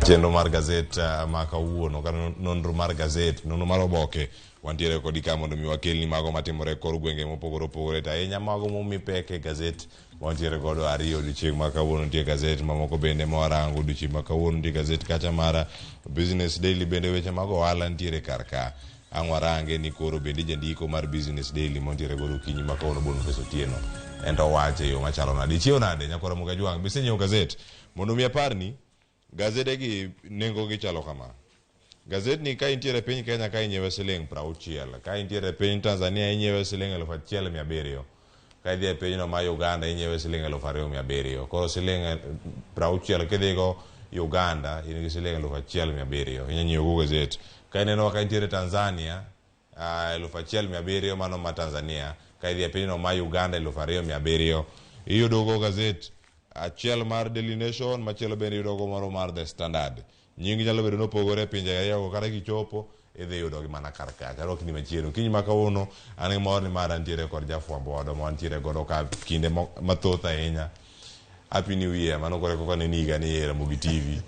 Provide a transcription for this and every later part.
Chenro mar gazet ma kawuono kata nonro mar gazet, nonro mar oboke wantiere kodi ka mondo mi wakelni mago matimore e kor gwenge mopogore opogore to ahinya mago momi pek e gazet wantiere godo ariyo odiochieng' ma kawuono. Nitie gazet mamoko bende ma warango odiochieng' ma kawuono. Nitie gazet kacha mar Business Daily bende weche mag ohala nitiere kar ka. Ang' warange ni koro bende jandiko mar Business Daily montiere godo okinyi ma kawuono Boniface Otieno en to owacho e yo machalo nade. Ichiew nade nyakwara Mugajwang'? Be isenyiewo gazet? Mondo mi aparni, gazede gi nengo gi chalo kama. Gazetni ka intiere e piny Kenya ka inyiewe siling' 60, ka intiere e piny Tanzania inyiewe siling' 1700, ka idhi e pinyno ma Uganda inyiewe siling' 2700. Koro siling' 60 kidhigo Uganda in gi siling' 1700 inya nyiewo go gazet. Ka ineno ka intiere Tanzania 1700 mano ma Tanzania, ka idhi e pinyno ma Uganda 2700 iyudo go gazet achiel mar Daily Nation, machielo bende iyudo go moro mar The Standard. Nying nyalo bedo nopogore e pinje ariyogo kata kichopo idhi yudogi mana kar kacha. Arwakni machiegni. Okinyi ma kawuono an gi mor ni mar antiere kod jafwambo wadwa ma wantiere godo ka kinde mathoth ahinya. Happy New Year. Mano koro kaka neni higa ni e Ramogi TV.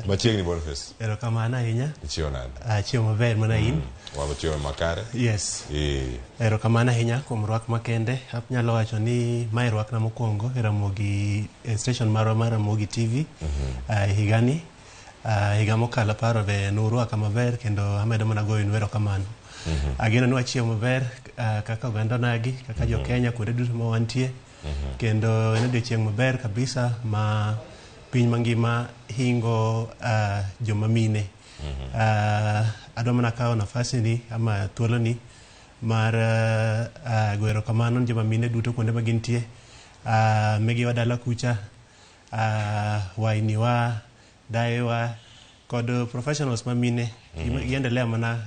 Machiegni Boniface. Erokamano ahinya. Ichiewo nade? Achiewo maber mana in. Wachiemo makare. Yes. Eh. Erokamano ahinya kuom rwak makende. Anyalo wacho ni mae rwakna mokwongo e Ramogi e station marwa mar Ramogi TV higani. Higa mokalo aparo be nurwaka maber kendo amedo mana goyonu erokamano. Ageno ni wachiewo maber kaka oganda onagi, kaka jo Kenya kuonde duto ma wantie. Kendo en odiochieng' maber kabisa ma piny mangima hingo joma mine. Adwa mana kawo nafasi ni ama thuolo ni mar goyo erokamano ne joma mine duto kuonde ma gintie. Megiwa dala kucha, wainiwa, dayewa kod professionals ma mine. Giendelea mana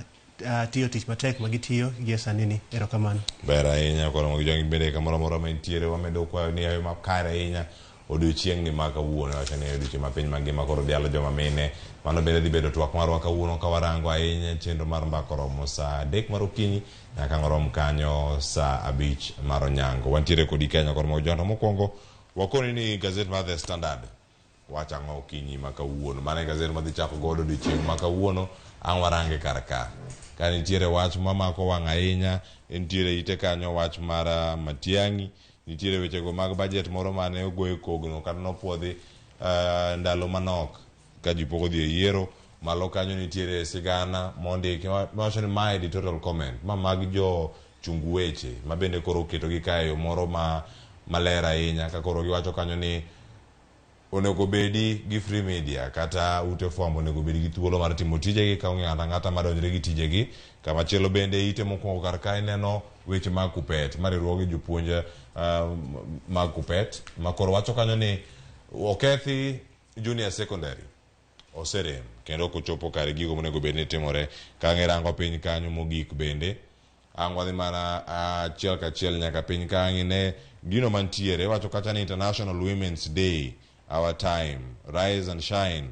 tiyo tich matek ma gitiyo gie sani ni. Erokamano. Ber ahinya koro mag jwangi bende kamoro amora ma intiere wamedo kwayo ni ayo makare ahinya odiochieng' ni ma kawuono wacho ni odiochieng' ma piny mangima koro dhialo joma mine. Mano bende dhi bedo twak marwa kawuono ka warango ahinya chenro mar mbaka oromo saa 3 mar okinyi nyaka ang' orom kanyo saa 5 mar onyango. Wantiere kodi Kenya koro mag jwangi. Mokwongo wakoni ni gazet mar The Standard wacho ang'o okinyi ma kawuono. Mano e gazet madhi chako godo odiochieng' ma kawuono. Ang' warange kar ka. Ka nitiere wach mamako wang' ahinya, nitiere ite kanyo wach mar Matiang'i, nitiere wechego mag budget moro mane ogoye kogno kata nopuodhi ndalo manok ka ji pok odhi e yiero. Malo kanyo nitiere sigana mondiki mawacho ni ma editorial comment ma mag jo chung weche ma bende koro oketogi kae e yo moro ma maler ahinya ka koro giwacho kanyo ni onego bedi gi free media kata ute fwambo onego bedi gi thuolo mar timo tijegi ka onge ng'ato ang'ata madonjre gi tijegi. Kamachielo bende ite mokwongo kar ka ineno weche mag Kuppet ma riwruoge jopuonj mag Kuppet ma koro wacho kanyo ni okethi junior secondary oserem kendo ok ochopo kare gigo monego bed ni timore. Ka ang' irango piny kanyo mogik bende ang' wadhi mana achiel kachiel nyaka piny ka ang' ine gino mantiere. Iwacho kacha ni International Women's Day, our time, rise and shine,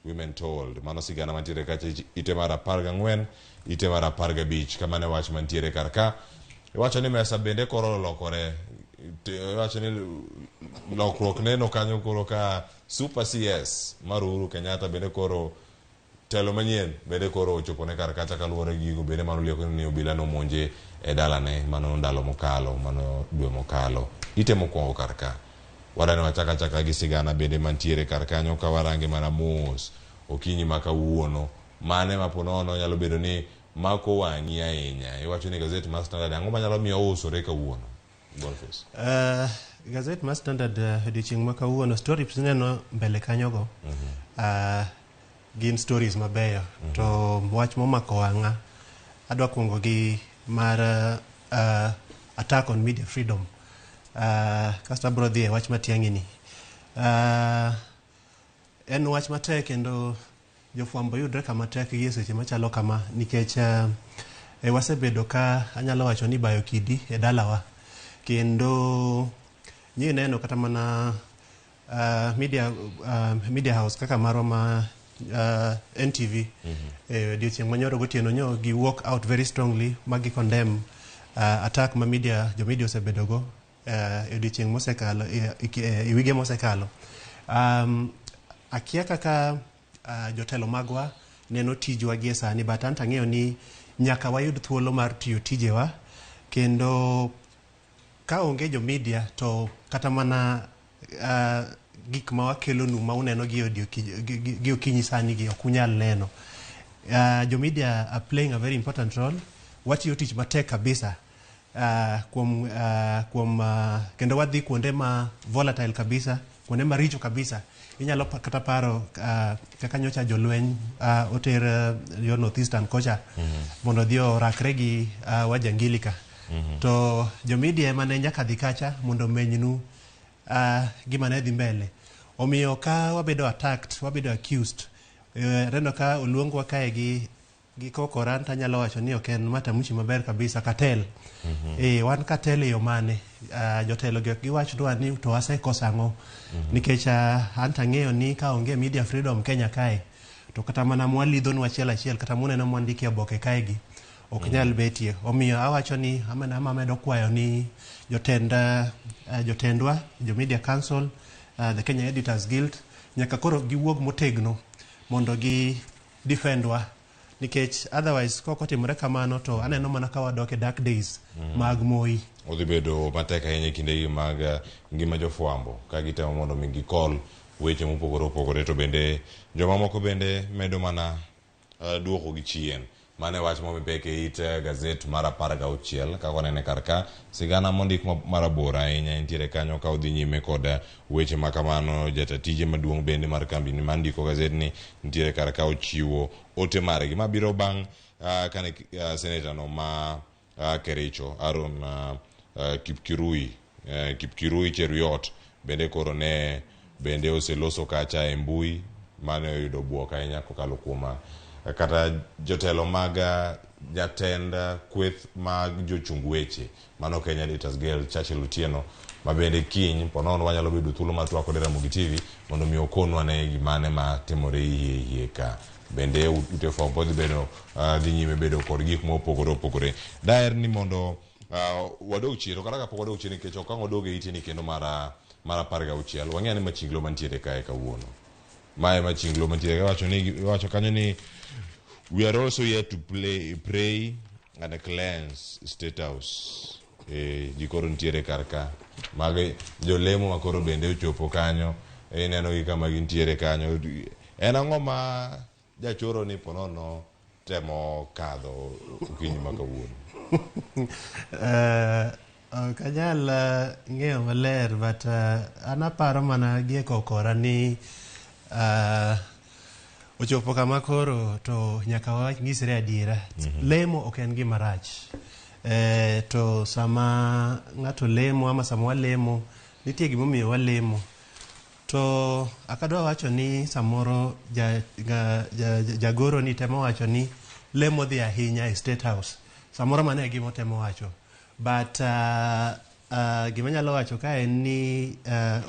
women told. Mano sigana mantiere kacha ite mar 14, ite mar 15. Kamano e wach mantiere kar ka. Iwacho ni mesa bende koro olokore. Iwacho ni lokruok neno kanyo koro ka Super CS mar Uhuru Kenyatta bende koro telo manyien bende koro ochopone kar kacha kaluwore gi gigo bende mano lieko ni obila nomonje e dalane mano ndalo mokalo, mano dwe mokalo. Ite mokwongo kar ka. Wadani wachak achaka gi sigana bende mantiere kar kanyo ka warange mana mos okinyi ma kawuono. Mane ma po nono nyalo bedo ni mako wang'i ahinya. Iwacho ni gazet mar Standard ang'o manyalo miyo ousore kawuono? Boniface. Gazet mar Standard odiochieng' ma kawuono stories mineno mbele kanyogo gin stories mabeyo. To wach momako wang'a adwa kuongo gi mar attack on media freedom. Kasto abro dhi e wach Matiang'i ni. En wach matek kendo jofwambo yudre kama tek gi e seche machalo kama nikech wasebedo ka anyalo wacho ni bayo kidi e dalawa kendo nyi neno kata mana media house kaka marwa ma NTV odiochieng' manyoro gotieno nyo gi walk out very strongly ma gi condemn attack ma media jo media osebedo go e odiochieng' mosekalo e wige mosekalo. Akia kaka jotelo magwa neno tijwa gie sani, but anto ang'eyo ni nyaka wayud thuolo mar tiyo tijewa, kendo ka onge jo media to kata mana gik ma wakelonu ma uneno gi gi okinyi sani gi ok unyal neno. Jo media are playing a very important role. Watiyo tich matek kabisa kuom kendo wadhi kuonde ma volatile kabisa, kuonde maricho kabisa. Inyalo kata paro kaka nyocha jolweny oter yo North Eastern kocha mondo odhi orakre gi wajangili ka. To jo media ema ne nyaka dhi kacha mondo omenynu gima ne dhi mbele. Omiyo ka wabedo attacked, wabedo accused, aneno ka oluongwa kae gi kokora to anyalo wacho ni ok en matamshi maber kabisa cartel. Wan cartel e yo mane? Jotelo gi ok giwachnwa ni to wasekoso ang'o. Nikech an to ang'eyo ni ka onge media freedom Kenya kae, to kata mana mwalidhonu achiel achiel kata muneno mwandiko e oboke kae gi ok nyal betie. Omiyo awacho ni ama amedo kwayo ni jotend jotendwa, jo Media Council, the Kenya Editors Guild, nyaka koro giwuog motegno mondo gi defendwa, nikech otherwise kok otimore kamano to aneno mana ka wadok e dark days mag Moi. Odhi bedo matek ahinya e kindegi mag ngima jofwambo ka gitemo mondo mi gikol weche mopogore opogore, to bende jomamoko bende medo mana duoko gi chien. Mano e wach momi pek e it gazet mar 16 kaka wanene kar ka. Sigana mondik marabora ahinya nitiere kanyo ka odhi nyime kod weche ma kamano. Jata tije maduong' bende mar kambi mandiko gazetni nitiere kar ka, ochiwo ote margi mabiro bang' kane seneta no ma Kericho Aaron Kipkirui Cheruiyot bende koro ne bende oseloso kacha e mbui mane oyudo buok ahinya kokalo kuom kata jotelo mag jatend kweth mag jochung weche mano Kenya Editors Guild, Churchill Otieno, ma bende kiny ponono wanyalo bedo thuolo mar twak kode Ramogi TV mondo mi okonwa ne gimane ma timore hie hie ka. Bende ute fwambo dhi bedo dhi nyime bedo kod gik mopogore opogore. Daher ni mondo wadog chien, to kata kapok wadog chien, nikech ok ang' wadog e iteni kendo mar 16, wang'e ni machinglo mantiere kae kawuono. Mae machinglo mantiere kae, iwacho ni iwacho kanyo ni we are also here to play, pray and cleanse State House. Ji koro nitiere kar ka. Magi jolemo ma koro bende ochopo kanyo, ineno gi kama gintiere kanyo. En ang'o ma jachoro ni ponono temo kadho okinyi ma kawuono? Ok anyal ng'eyo maler, but an aparo mana gie kokora ni ochopo kama koro to nyaka wanyisre adiera. Lemo ok en gima rach. To sama ng'ato lemo ama sama walemo, nitie gimomiyo walemo. To akadwa wacho ni samoro jagoro ni temo wacho ni lemo dhi ahinya e State House. Samoro mano e gima otemo wacho. But gima anyalo wacho ka en ni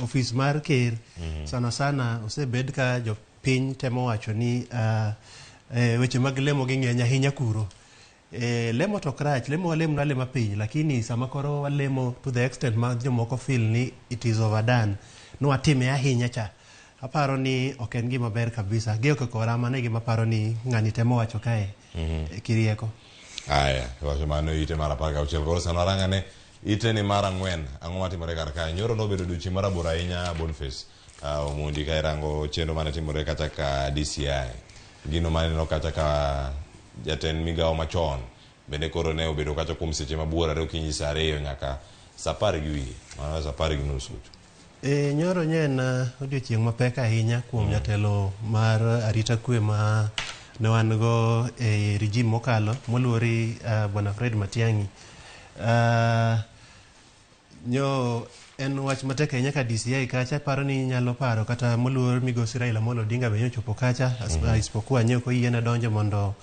ofis mar ker sana sana osebed ka jopiny temo wacho ni weche mag lemo gi ng'eny ahinya kuro. Lemo to ok rach, lemo walemo alema piny, lakini sama koro walemo to the extent ma jomoko feel ni it is overdone, nwatime ahinya cha. Aparo ni ok en gima ber kabisa. Gi ok kora mano e gima aparo ni ng'ani temo wacho kae kirieko. Aya, wacho mano ite mar 16. Koro sama warang'ane ite ni mar 4, ang'o matimore kar kae? Nyoro nobedo odiochieng' marabora ahinya, Boniface Omondi, ka irango chenro mane timore kacha ka DCI. Gino maneno kacha ka jatend migawo machon bende koro ne obedo kacha kuom seche mabuora are okinyi saa 2 nyaka saa 10 gi wiye, mano saa 10:30. Nyoro nye en odiochieng' mapek ahinya kuom jatelo mar arita kwe ma ne wan go e regime mokalo moluori Bwana Fred Matiang'i. Nyo en wach matek ahinya ka DCI kacha, paro ni nyalo paro kata moluor migosi Raila Amolo Odinga be nyochopo kacha, isipokuwa nye ok oyiene donjo mondo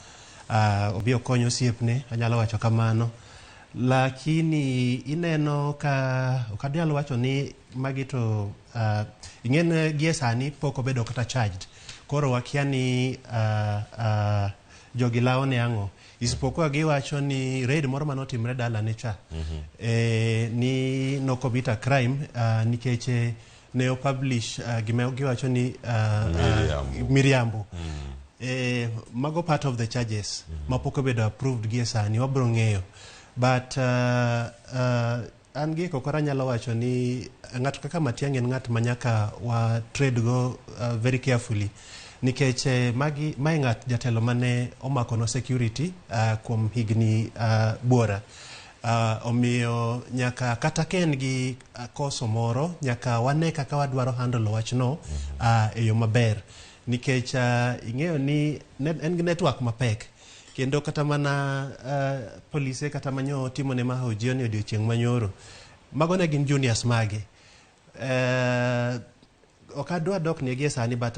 obi okony osiepne, anyalo wacho kamano. Lakini ineno ka ok anyal wacho ni magi to ing'en gie sani pok obedo kata charged. Koro wakia ni jogi lawo ne ang'o. Isipokuwa giwacho ni raid moro manotimre dalane cha ni no commit a crime nikech ne opublish gima giwacho ni Miriambo. Miriambo. Mago part of the charges mapok obedo approved gie sani, wabro ng'eyo, but an gi koro anyalo wacho ni ng'ato kaka Matiang'i en ng'at ma nyaka wa tread go very carefully, nikech magi mae ng'at jatelo mane omako no security kuom higni buora. Omiyo nyaka kata ka en gi koso moro, nyaka wane kaka wadwaro handle wachno e yo maber, nikech ing'eyo ni en gi network mapek, kendo kata mana polise kata manyo timone mahojiano e odiochieng' manyoro, mago ne gin juniors mage. Ok adwa dok ne gie sani, but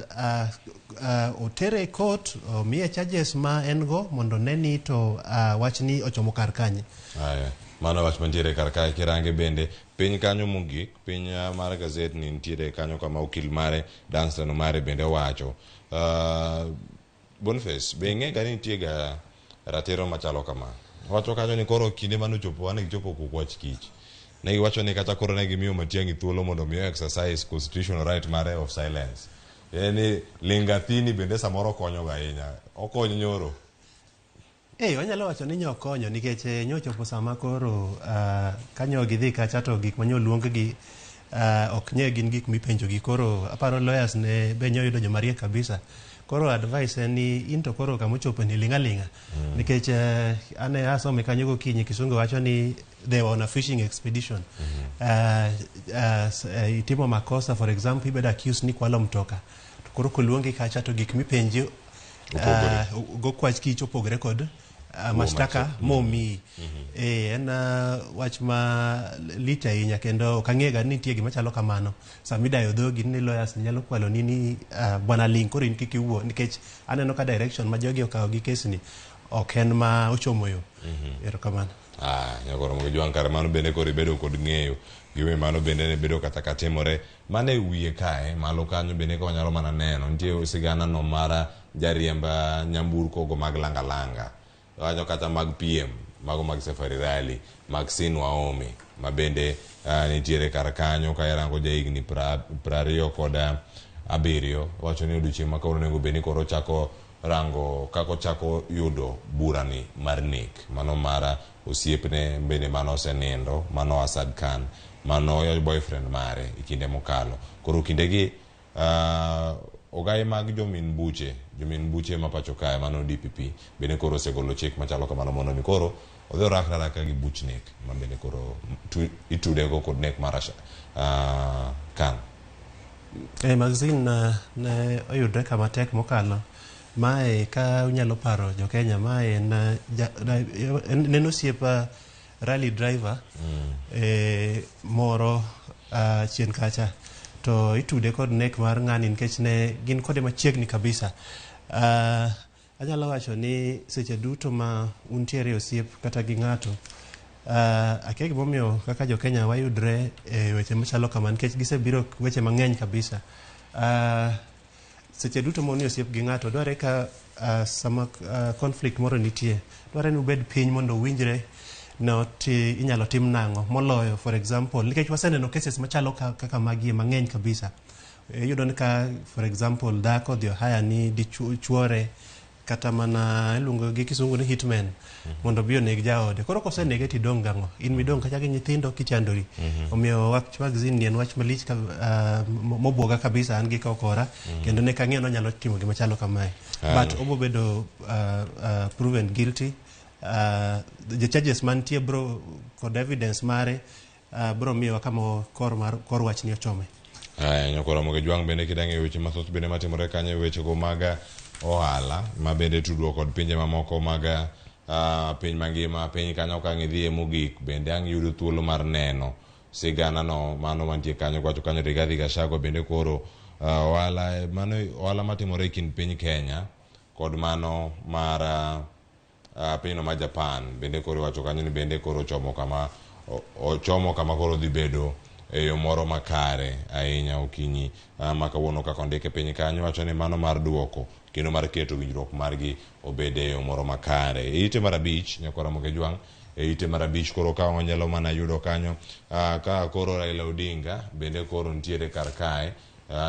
otere e court, omiye charges ma en go mondo ne ni to wachni ochomo kar kanye. Aya, mano wach mantiere kar kae. Kirange bende piny kanyo mogik, piny mar gazet ni nitiere kanyo kama okil mare Danstan Omari bende owacho. Boniface, be ing'e ga ni nitie ga ratiro machalo kama? Wacho kanyo ni koro kinde mane ochopo wane gichopo kukwach kich. Ne giwacho ni kata koro ne gimiyo Matiang'i thuolo mondo mi exercise constitutional right mare of silence. En ni lingathini bende samoro konyo ga ahinya. Okonyo nyoro. Wanyalo wacho ni nyokonyo, nikech nyochopo sama koro kanyo gidhi kacha to gik manyo luong gi ok nye gin gik mipenjo gi. Koro aparo lawyers ne be nyoyudo joma riek kabisa. Koro advice en ni in to koro kamochopo ni ling' aling'a, nikech ane asome kanyo gokinyi, kisungu wacho ni they were on a fishing expedition. Itimo makosa, for example ibedo accused ni kwalo mtoka, to koro koluongi kacha to gik mipenji Opogore. Go kwach kich opogore kod mashtaka momiyi. En wach ma lich ahinya, kendo ok ang'e ga ni nitie gima chalo kamano. Sama idayo dhogi ni lawyers nyalo kwalo ni bwana ling', koro in kik iwuo, nikech aneno ka direction ma jogi okawo gi kes ni ok en ma ochomo yo. Erokamano. Ah, nyakoro mogo jwang' kare mano bende koro ibedo kod ng'eyo gimomiyo mano bende ne bedo kata ka timore. Mano e wiye kae malo kanyo bende ka wanyalo mana neno nitie sigana no mar jariemb nyamburko go mag langalanga wacho kata mag piem mago mag Safari Rally, Maxine Waome, ma bende nitiere kar kanyo ka irango jahigni 27, wacho ni odiochieng' ma kawuono onego bed ni koro ochako rango kaka ochako yudo burani mar nek mano mar osiepne bende mano osenindo, mano Asad Khan, mano boyfriend mare e kinde mokalo. Koro kindegi ogai mag jomin buche ma pacho kae, mano DPP, bende koro osegolo chik machalo kamano mondo mi koro odhi orakre araka gi buch nek ma bende koro itudego kod nek mar Khan. Maxine ne oyudre kama tek mokalo. Mae ka unyalo paro jo Kenya, mae en, ne en osiep rally driver moro chien kacha, to itude kod nek mar ng'ani nikech ne gin kode machiegni kabisa. Anyalo wacho ni seche duto ma untiere e osiep kata gi ng'ato, akia gimomiyo kaka jo Kenya wayudre e weche machalo kama, nikech gisebiro weche mang'eny kabisa. Seche duto ma un e osiep gi ng'ato, dwarre ka sama conflict moro nitie, dwarre ni ubed piny mondo uwinjre no ti inyalo tim nang'o moloyo. For example, nikech waseneno cases machalo kaka magi mang'eny kabisa, iyudo ni ka for example dhako odhi ohaya ni dichuore kata mana iluongo gi kisungu ni hitman mondo obi oneg jaode, koro kosenege tidong' gang'o in midong' kacha gi nyithindo kichandori. Omiyo wach Maxine ni en wach malich ka, mobwoga kabisa an gi kokora, kendo ne kang'eyo ni onyalo timo gima chalo kamae, but obo bedo proven guilty. The charges mantie bro kod evidence mare bro miyowa kama kor mar kor wach ni ochome. Aya, nyakoro Ramogi Jwang' bende kidang'e weche mathoth bende matimore kanyo e wechego mag ohala ma bende tudruok kod pinje mamoko mag piny mangima. Piny kanyo ka ang' idhiye mogik bende ang' yudo thuolo mar neno sigana no mano mantie kanyo kwacho kanyo Rigathi Gachagua bende koro ohala mano ohala matimore e kind piny Kenya kod mano mar pinyno mar Japan bende koro iwacho kanyo ni bende koro ochomo kama koro dhi bedo e yo moro makare ahinya. Okinyi ma kawuono kaka ondike piny kanyo wacho ni mano mar duoko kendo mar keto winjruok margi obed e yo moro makare. E ite mar 5, nyakwar Ramogi Jwang' e ite mar abich koro ka wanyalo mana yudo kanyo ka koro Raila Odinga bende koro nitiere kar kae.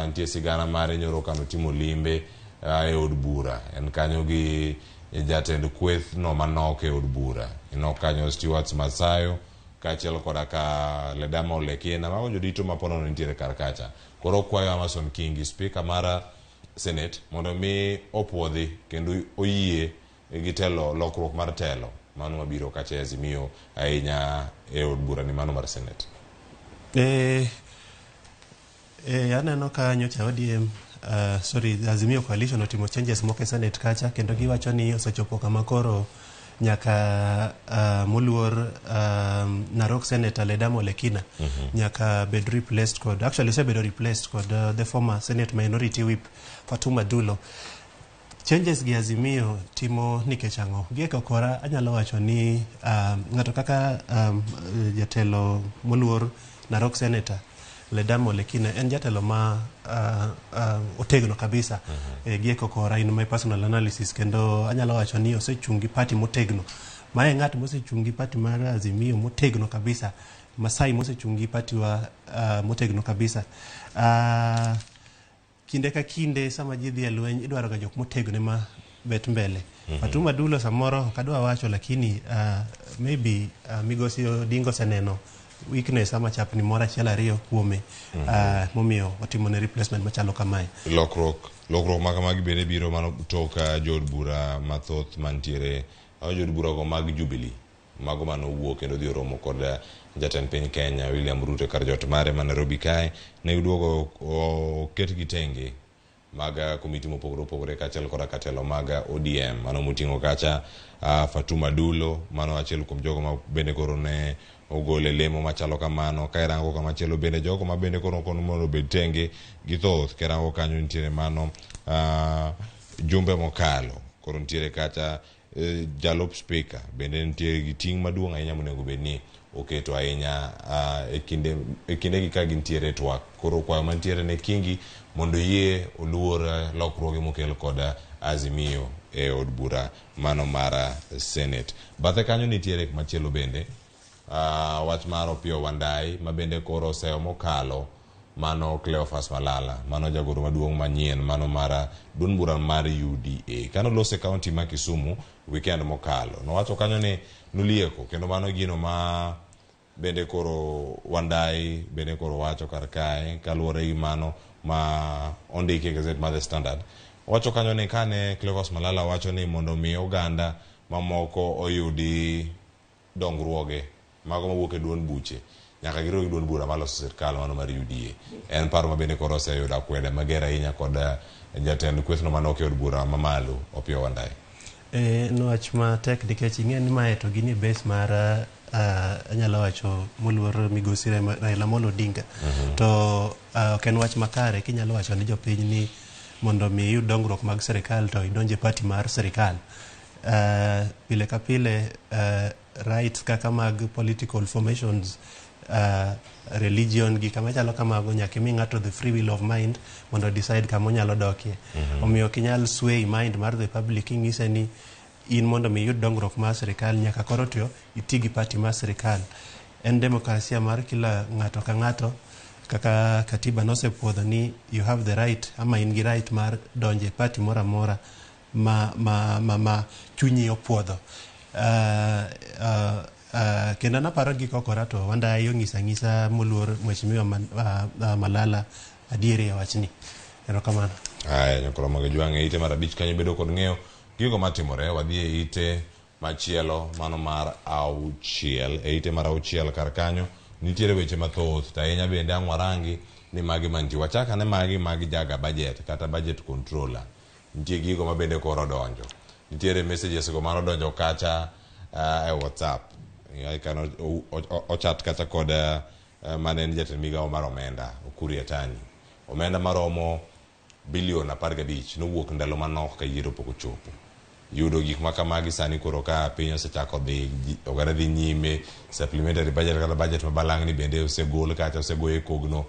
Nitie sigana mare nyoro kanotimo limbe e od bura en kanyo gi jatend kweth no manok e od bura inok kanyo Stewart Masayo kaachiel koda ka Ledama Olekina mago jodito ma ponono nitiere kar kacha. Koro okwayo Amason Kingi speaker mar Senate mondo mi opuodhi kendo oyie gi telo lokruok mar telo mano mabiro kacha e Azimio ahinya e od bura ni mano mar Senate. Aneno ka nyocha ODM, sorry, Azimio Coalition otimo changes moko e Senate kacha kendo giwacho ni osechopo kama koro nyaka moluor Narok Senator Ledama Olekina nyaka bed replaced kod, actually osebedo replaced kod the former Senate Minority Whip Fatuma Dulo. Changes gi Azimio timo nikech ang'o? Gieko kora anyalo wacho ni ng'ato kaka jatelo moluor Narok Senator Ledama Olekina en jatelo ma otegno kabisa. Gieko kora in my personal analysis kendo anyalo wacho ni osechung' gi party motegno. Mae ng'at mosechung' gi party mar Azimio motegno kabisa. Masai mosechung' gi party wa motegno kabisa. Kinde ka kinde sama ji dhi e lweny idwaro ga jok motegno ema bet mbele. Fatuma Dulo samoro ok adwa wacho lakini maybe migosi Odinga oseneno weakness ama chapni moro achiel ariyo kuome momiyo otimone replacement machalo kamae. Lokruok ma kamagi bende biro mano tok jood bura mathoth mantiere jood bura go mag Jubilee mago manowuok kendo dhi oromo kod jatend piny Kenya William Ruto kar jot mare ma Nairobi kae ne giduogo oketgi tenge mag komiti mopogore opogore kaachiel koda katelo mag ODM mano moting'o kacha Fatuma Dulo mano achiel kuom jogo ma bende koro ne ogole lemo machalo kamano. Ka irango kamachielo bende jogo ma bende koro okon mondo obed tenge gi thoth. Ka irango kanyo nitiere mano jumbe mokalo koro nitiere kacha jalup speaker bende nitie gi ting' maduong' ahinya monego bed ni oketo ahinya e kindegi ka gintiere e twak. Koro kwayo mantiere ne Kingi mondo oyie oluor lokruoge mokel kod Azimio e od bura mano mar Senate. Bathe kanyo nitiere machielo bende wach mar Opiyo Wandayi ma bende koro oseyo mokalo mano Cleophas Malala mano jagoro maduong' manyien mano mar duond bura mar UDA. Kano lose kaunti ma Kisumu weekend mokalo nowacho kanyo ni nolieko kendo mano gino ma bende koro Wandayi bende koro wacho kar kae kaluwore gi mano ma ondiki e gazet mar The Standard. Owacho kanyo ni kane Cleophas Malala wacho ni mondo mi oganda mamoko oyudi dongruoge mago mawuok e duond buche nyaka giriw gi duond bura maloso sirkal mano mar UDA. En paro ma bende koro oseyudo akwede mager ahinya kod jatend kwethno manok e od bura mamalo Opiyo Wandayi. En wach matek nikech ing'e ni mae to gin e base mar anyalo wacho moluor migosi Raila Amolo Odinga. To ok en wach makare kinyalo wacho ni jopiny ni mondo mi iyud dongruok mag sirikal to idonje e party mar sirikal. Pile ka pile rights kaka mag political formations, religion gi kama chalo kamago nyaka imi ng'ato the free will of mind mondo decide kama onyalo dokie. Omiyo ok inyal sway mind mar the public ing'ise ni in mondo mi iyud dongruok mar sirikal nyaka koro to iti gi party mar sirikal. En demokrasia mar kila ng'ato ka ng'ato kaka katiba nosepuodho ni you have the right ama in gi right mar donje party moro amora ma chunyi opuodho. Kendo naparo gi kokora to Wandayi ong'iso ang'isa moluor Mheshimiwa Malala adieri e wachni. Erokamano. Aya, nyakoro mag jwang' e ite mar abich kanyo bedo kod ng'eyo gigo matimore. Wadhi e ite machielo mano mar auchiel. E ite mar auchiel kar kanyo nitiere weche mathoth to ahinya bende ang' warangi ni magi mantie. Wachak ane magi mag jaga budget kata budget controller. Nitie gigo ma bende koro odonjo. Nitiere messages go mano odonjo kacha e WhatsApp. Kano ochat kacha kod mane en jatend migawo mar omenda Ukur Yatani. Omenda maromo bilion 15 nowuok ndalo manok ka yiero pok ochopo. Yudo gik ma kamagi sani koro ka piny osechako dhi, oganda dhi nyime, supplementary budget kata budget ma balang' ni bende osegol kacha osegoye kogno.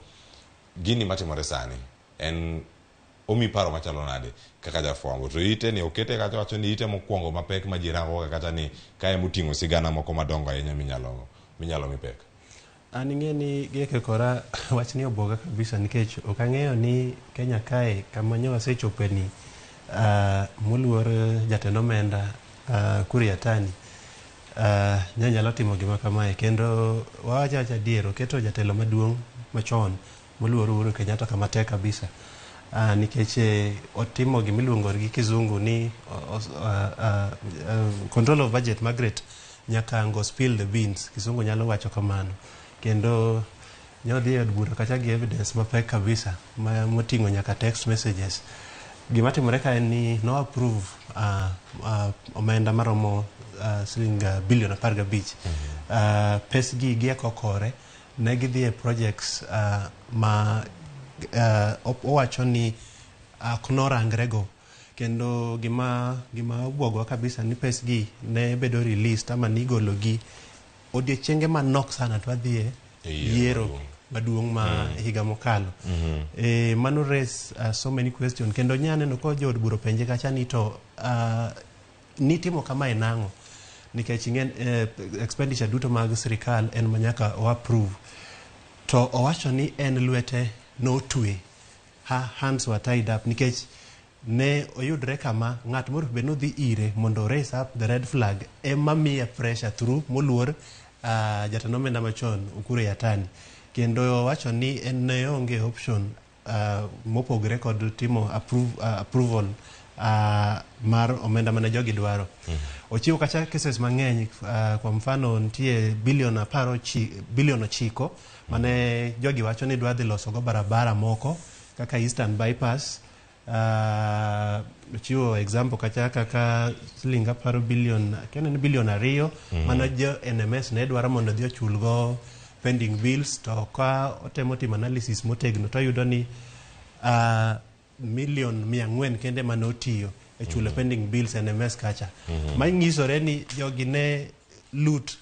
Gini matimore sani en Omi paro machalo nade kaka jafwambo? To ite ni okete kacha wacho ni ite mokwongo mapek ma ji rango ga kacha ni kae moting'o sigana moko madongo ahinya minyalo minyalo mi pek. An ing'e ni gieke kora wachni obwoga kabisa nikech ok ang'eyo ni Kenya kae kama nyo wasechope ni moluor jatend omenda Ukur Yatani ne nyalo timo gima kamae kendo wawacho awacha adier oketo jatelo maduong' machon moluor Uhuru Kenyatta kama tek kabisa nikech otimo gima iluongo gi kizungu ni control of budget Margaret Nyakango spill the beans kizungu nyalo wacho kamano kendo nyodhi e od bura kacha gi evidence mapek kabisa moting'o nyaka text messages gima timore ka en ni no approve omenda maromo siling bilion 15. Pes gi gieko kore ne gidhi e projects ma owacho ni ok norangre go kendo gima gima obwogowa kabisa ni pes gi ne bedo released ama nigolo gi odiochienge manok sana to wadhi e yiero maduong' ma higa mokalo. Mano raise so many question kendo nya neno ko jood bura openje kacha ni to nitimo kamae nang'o nikech ing'e expenditure duto mag sirikal en manyaka o approve to owacho ni en lwete notwe, her hands were tied up nikech ne oyudre kama ng'at moro bed nodhi ire mondo raise up the red flag ema miye pressure through moluor jatend omenda machon Ukur Yatani kendo owacho ni en ne onge option mopogre kod timo approval mar omenda mane jogi dwaro. Ochiwo kacha cases mang'eny kwa mfano nitie bilion bilion 9 mane jogi wacho ni dwa dhi loso go barabara moko kaka Eastern Bypass. Ochiwo example kacha kaka siling aparo bilion kendo ni bilion 2 mane jo NMS ne dwaro mondo odhi ochul go pending bills to ka otemo timo analysis motegno to oyudo ni milion 400 kende mane otiyo e chulo pending bills NMS kacha. Manyisore ni jogi ne loot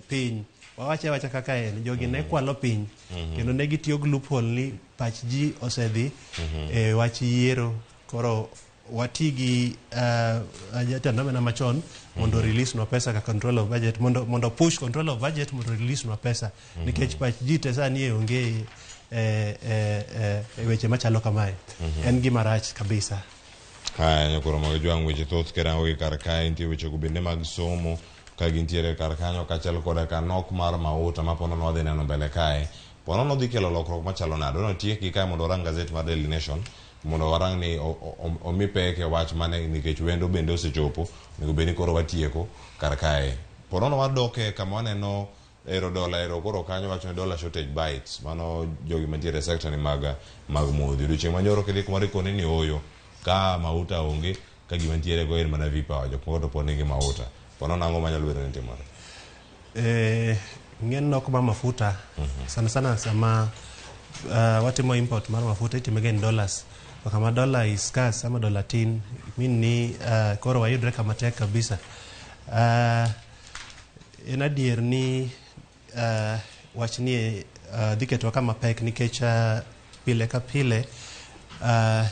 piny wawache awacha kaka en jogi ne kwalo piny kendo ne gitiyo gi loophole ni pach ji osedhi e wach yiero koro wati gi jatend omenda machon mondo release nwa pesa ka control of budget mondo push control of budget mondo release nwa pesa nikech pach ji te sani e onge e weche machalo kamae. En gima rach kabisa. Haya, nyakoro mag jwang' weche thoth kirango gi kar kae nitie weche go bende mag somo ka gintiere kar kanyo kaachiel koda ka nok mar mauta ma ponono wadhi neno mbele kae ponono dhi kelo lokruok machalo nade ono tiek gi kae mondo warang gazet mar Daily Nation mondo warang ni omi pek e wach mane nikech wendo bende osechopo onego bed ni koro watieko kar kae ponono wadoke kama waneno ero dola ero koro kanyo wacho ni dollar shortage bites mano jogi mantiere e sector ni mag modhi odiochieng' manyoro kidhi kumoro ikoni ni oyo ka mauta onge ka gima ntiere go en mana V-Power jok moko to pod nigi mauta ponono ang'o manyalo bedo ni timore? Ng'en nok mar mafuta sana sana sama watimo import mar mafuta itime ga in dollars to kama dollar is scarce ama dollar tin mean ni koro wayudre kama tek kabisa. En adier ni wachni dhi ketowa kama pek nikech pile ka pile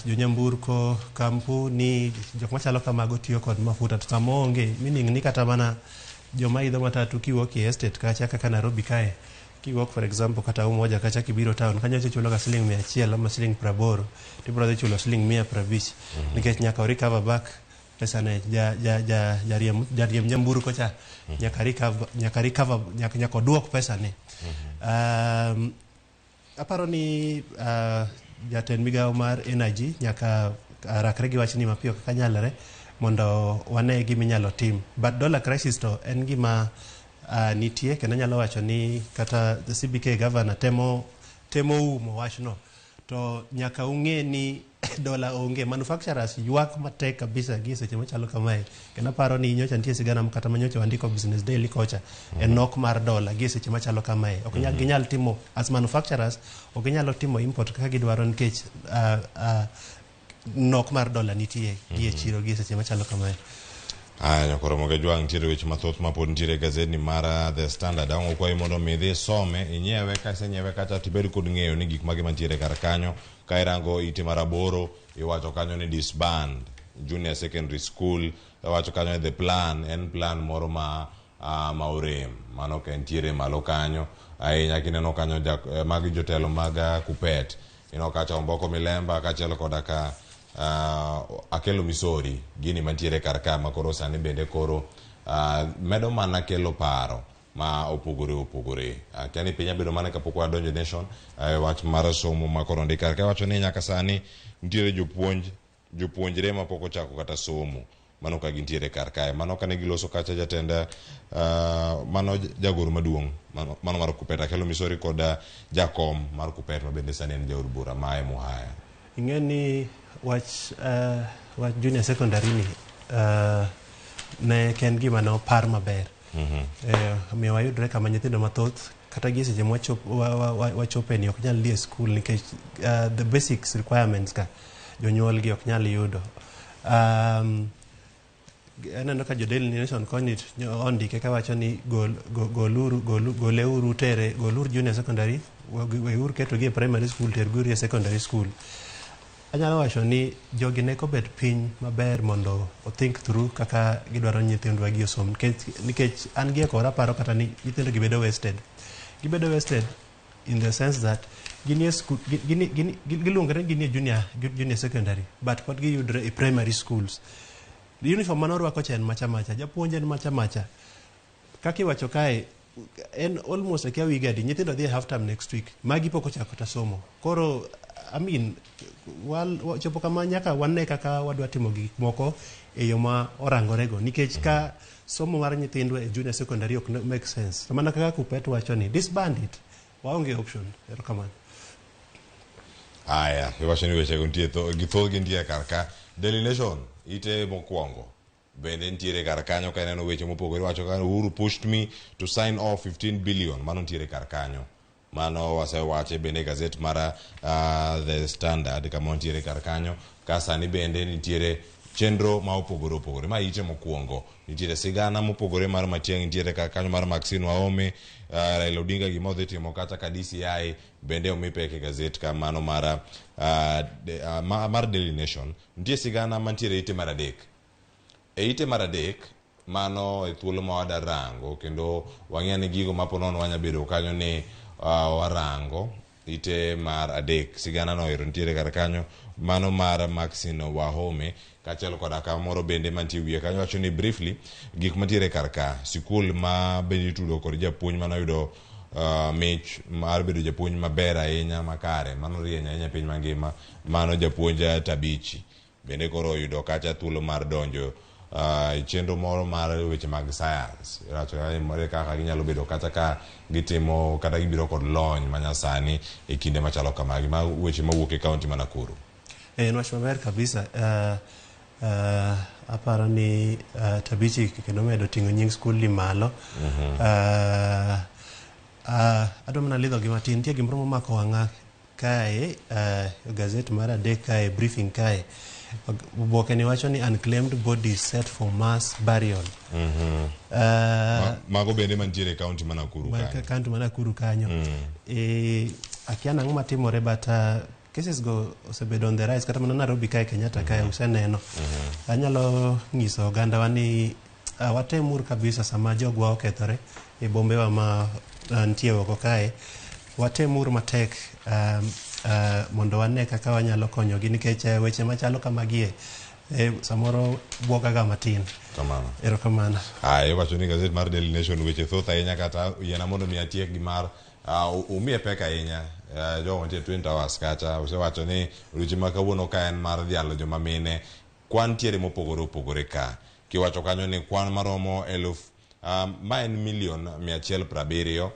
jonyamburko kampuni jok machalo kamago tiyo kod mafuta to sama onge meaning ni kata mana joma idho matatu kiwuok e estate kacha kaka Nairobi kae kiwuok for example kata Umoja kacha kibiro town kanyo ichulo ga siling 100 ama siling 80 tibiro dhi chulo siling 150 nikech nyaka o recover back pesa ne ja ja ja jariemb jariemb nyamburko cha nyaka recover nyaka oduok pesa ne. Aparo ni jatend migawo mar energy nyaka rakre gi wachni mapiyo kaka nyalore mondo wane gima inyalo tim but dollar crisis to en gima nitie kendo anyalo wacho ni kata the CBK governor temo umo wachno to nyaka ung'e ni dola onge manufacturers ywak matek kabisa gi seche machalo kamae kendo aparo ni nyocha nitie sigana kata manyocha wandiko Business Daily kocha e nok mar dola gi seche machalo kamae ok ginyal timo as manufacturers ok ginyalo timo import kaka gidwaro nikech nok mar dola nitie gi e chiro gi seche machalo kamae. Aya, Nyakoromoge Jwang', nitiere weche mathoth ma pod nitiere e gazetni mar The Standard. Ang' okwayi mondo mi idhi some, inyiewe, ka isenyiewe kacha tibed kod ng'eyo ni gik mage mantiere kar kanyo. Ka irango ite mar 8, iwacho kanyo ni disband junior secondary school, iwacho kanyo ni the plan, en plan moro ma ma orem. Mano ka entiere malo kanyo. Ahinya kineno kanyo magi jotelo mag Kupet. Ineno kacha Omboko Milemba kaachiel koda ka Akelo Misori, gini mantiere kar ka ma koro sani bende koro medo mana kelo paro ma opogore opogore. Akia ni piny abedo mana kapok wadonjo Nation wach mar somo ma koro ondik kar ka wacho ni nyaka sani nitiere jopuonjre ma pok ochako kata somo. Mano ka gintiere kar kae. Mano kane giloso kacha jatend mano jagoro maduong' mano mar Kupet Akelo Misori kod jakom mar Kupet ma bende sani en jaod bura ma e Muhaya. Ing'e ni wach junior secondary ni ne en gima ne opar maber. Omiyo wayudre kama nyithindo mathoth kata gi seche mwachope ni ok nyal dhi e skul nikech the basics requirements ka jonyuol gi ok nyal yudo. Aneno ka jo Daily Nation koni ondike kawacho ni goleuru tere, goluru junior secondary, weuru ketogi e primary school, tergiuru e secondary school. Anyalo wacho ni jogi ne kobet piny maber mondo o think through kaka gidwaro nyithindwa gi osom, nikech an gi e kora aparo kata ni nyithindo gi bedo wasted. Gibedo wasted in the sense that ginie school, giluongore ni ginie junior secondary, but pod giyudre e primary schools. Uniform mane orwako cha en macha macha, japuonj en macha macha. Kaka iwacho kae, en almost akia wige adi, nyithindo dhi e half term next week, magi pok ochako kata somo. Koro, I mean, chopo kama nyaka wane kaka wadwa timo gik moko e yo ma orangorego, nikech ka somo mar nyithindwa e junior secondary ok make sense. To mana kaka Kupet wacho ni disband it, waonge option. Erokamano. Aya, iwacho ni wechego nitie gi thothgi nitie kar ka. Daily Nation, ite mokwongo bende nitiere kar kanyo ka ineno weche mopogore. Iwacho ka Uhuru pushed me to sign off 15 billion, mano nitiere kar kanyo. Mano wasewache bende e gazet mar The Standard kama nitiere kar kanyo. Ka sani bende nitiere chenro ma opogore opogore. Ma ite mokwongo nitiere sigana mopogore mar Matiang'i nitiere kar kanyo mar Maxine Wahome, Raila Odinga gima odhi timo kata ka DCI bende omi pek e gazet ka mano mar Daily Nation. Nitie sigana mantiere ite mar 3. E ite mar 3 mano e thuolo ma wada rango kendo wang'eyo ni gigo ma po nono wanya bedo kanyo ni warango ite mar 3. Sigana no ero nitiere kar kanyo mano mar Maxine Wahome kaachiel koda kamoro bende mantie wiye kanyo wacho ni briefly gik mantiere kar ka. Sikul ma bende itudo kod japuonj manoyudo mich mar bedo japuonj maber ahinya makare mano rieny ahinya e piny mangima, mano japuonj Tabichi bende koro oyudo kacha thuolo mar donjo e chenro moro mar weche mag science. Iwacho ni kaka ginyalo bedo kata ka gitimo kata gibiro kod lony manyasani e kinde machalo kamagi. Ma weche mawuok e kaunti ma Nakuru. En wach maber kabisa. Aparo ni Tabichi kendo medo ting'o nying skul ni malo. Adwa mana lidho gi matin. Nitie gimoro momako wang'a kae, gazet mar 3 kae, briefing kae. Oboke ni wacho ni unclaimed bodies set for mass burial. Mago bende mantiere e kaunti ma Nakuru kanyo. Kaunti ma Nakuru kanyo. Akia nang'o matimore, but cases go osebedo on the rise kata mana Nairobi kae, Kenyatta kae useneno. Anyalo nyiso ogandawa ni watemuru kabisa sama jogwa okethore e bombewa ma nitie oko kae, watemuru matek mondo wane kaka wanyalo konyogi nikech weche machalo kamagie samoro buogaga matin. Kamano. Erokamano. Aya, iwacho ni gazet mar Daily Nation weche thoth ahinya kata yiena mondo mi atiek gi mar umiye pek ahinya jogo mantie Twin Towers kacha usewacho ni odiochieng' ma kawuono ka en mar dhialo joma mine, kwan ntiere mopogore opogore ka. Kiwacho kanyo ni kwan maromo eluf ma en milion mia achiel prabiriyo,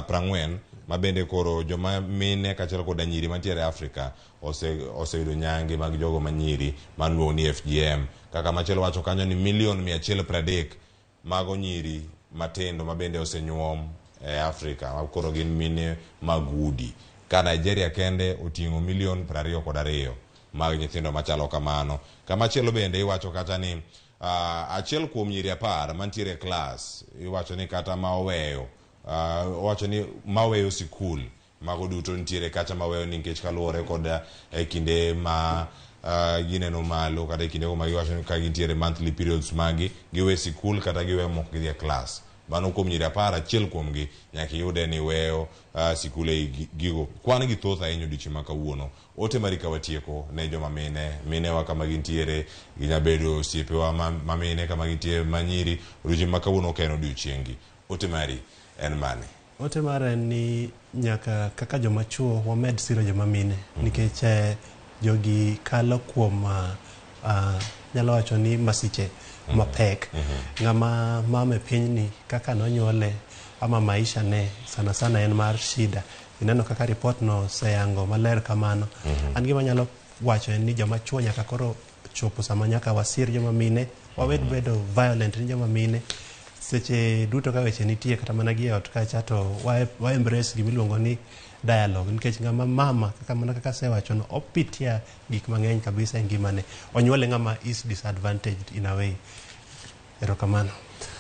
prang'wen ma bende koro joma mine kaachiel koda nyiri mantiere e Afrika oseyudo nyange mag jogo manyiri maluongo ni FGM. Kaka machielo wacho kanyo ni milion mia achiel pradek mago nyiri matindo ma bende osenyuom e Afrika ma koro gin mine mag udi. Ka Nigeria kende oting'o milion 22 mag nyithindo machalo kamano. Kamachielo bende iwacho kata ni Achiel kuom nyiri 10 mantiere e klas iwacho ni kata ma oweyo owacho ni ma weyo sikul mago duto nitiere kacha maweyo nikech kaluwore kod e kinde ma gineno malo kata e kindego ma giwacho ni ka gintiere monthly periods magi giwe sikul kata giwe mok gidhi e klas. Mano kuom nyiri 10, achiel kuomgi nyaka iyude ni weyo sikul e gigo. Kwan gi thoth ahinya odiochieng' ma kawuono. Ote mari ka watieko ne joma mine, minewa kama gintiere, ginya bedo osiepewa ma mine kama gintiere ma nyiri, odiochieng' ma kawuono ok en odiochiengi. Ote mari en mane? Ote mara en ni nyaka kaka joma chuo wamed siro joma mine nikech jogi kalo kuom nyalo wacho ni masiche mapek. Ng'ama mama e pinyni kaka nonyuole ama maisha ne sana sana en mar shida. Ineno kaka report no oseyango maler kamano. An gima anyalo wacho en ni joma chuo nyaka koro chopo sama nyaka wasir joma mine, wawed bedo violent ni joma mine. Seche duto ka weche nitie kata mana gi e ot kacha to wa embrace gimiluongo ni dialogue nikech ng'ama mama kaka mana kaka asewacho no opitia gik mang'eny kabisa e ngimane. Onyuole ng'ama is disadvantaged in a way. Erokamano.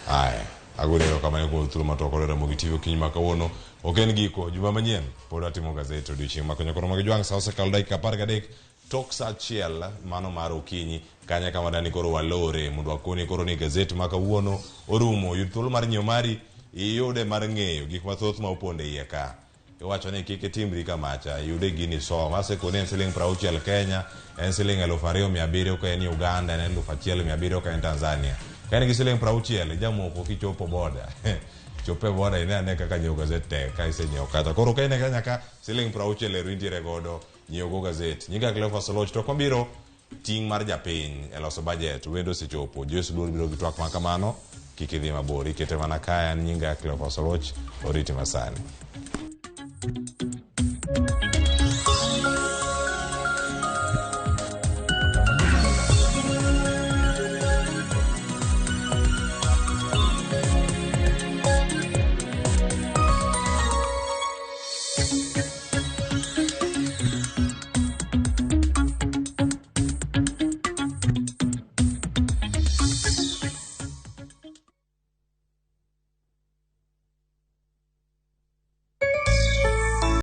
Aya, agoni erokamano kuom thuolo ma twak kod Ramogi TV okinyi ma kawuono. Ok en giko, juma manyien pod watimo gazet odiochieng' ma konyo koro magi jwang' sa osekalo dakika 13 tok sa 1 mano mar okinyi kanya kama dani koro walore mondo wakoni koro ni gazet ma kawuono orumo. Yud thuolo mar nyiewo mari, iyude mar ng'eyo gik mathoth ma opondo e iye ka. Iwacho ni kik itimri kamacha, yude gini som. Asekoni en siling 60 Kenya, en siling 2700 ka en Uganda, en 1700 ka en Tanzania. Ka in gi siling 60, ijamoko kichopo boda. Chop e boda ine ane kaka nyiewo gazet tek ka isenyiewo kacha. Koro ka in e Kenya ka, siling 60 ero intiere godo nyiewo go gazet. Nyinga Cleophas Oloch, to mabiro ting' mar japiny e loso budget. Wendo osechopo. Joyce Luor biro gi twak ma kamano. Kik idhi mabor, ikete mana kae. An nyinga Cleophas Oloch, oriti masani.